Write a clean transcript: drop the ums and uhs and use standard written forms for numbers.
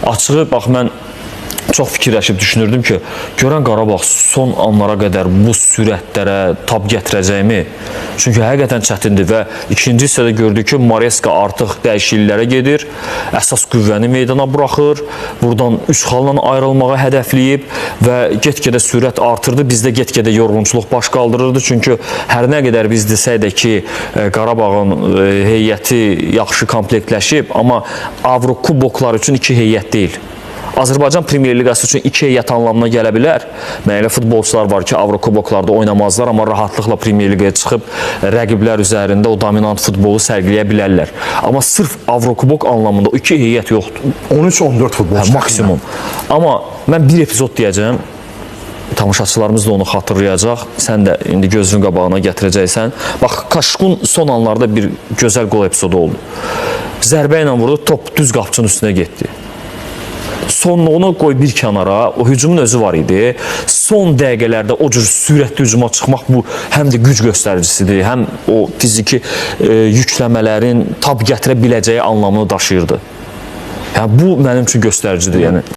Açığı bax, mən çox fikirləşib düşünürdüm ki, görən Qarabağ son anlara qədər bu sürətlərə tab gətirəcəkmi? Çünki həqiqətən çətindir və ikinci hissədə gördük ki, Maresca artıq dəyişikliklərə gedir, əsas qüvvəni meydana buraxır, buradan 3 xalla ayrılmağa hədəfləyib və get-gedə sürət artırdı. Bizdə get-gedə yorğunçuluq baş qaldırırdı. Çünki hər nə qədər biz desək də ki, Qarabağın heyəti yaxşı komplektləşib, amma Avrokuboklar üçün iki heyət deyil. Azərbaycan Premyer Liqası üçün iki heyət anlamına gələ bilər. Mən elə futbolçular var ki, Avrokuboklarda oynamazlar, amma rahatlıqla Premyer Liqaya çıxıb rəqiblər üzərində o dominant futbolu sərgiləyə bilərlər. Amma sırf Avrokubok anlamında o iki heyət yoxdur. 13-14 futbolçu. Hə, maksimum. Amma mən bir epizod deyəcəm. Tamaşaçılarımız da onu xatırlayacaq. Sən də indi gözünün qabağına gətirəcəksən. Bax, Kaşqun son anlarda bir gözəl qol epizodu oldu. Zərbə ilə vurdu, top düz qapçının üstünə getdi. Sonluğunu qoy bir kənara, o hücumun özü var idi. Son dəqiqələrdə o cür sürətli hücuma çıxmaq bu həm də güc göstəricisidir, həm o fiziki yükləmələrin tab gətirə biləcəyi anlamını daşıyırdı. Yəni bu mənim üçün göstəricidir, yəni.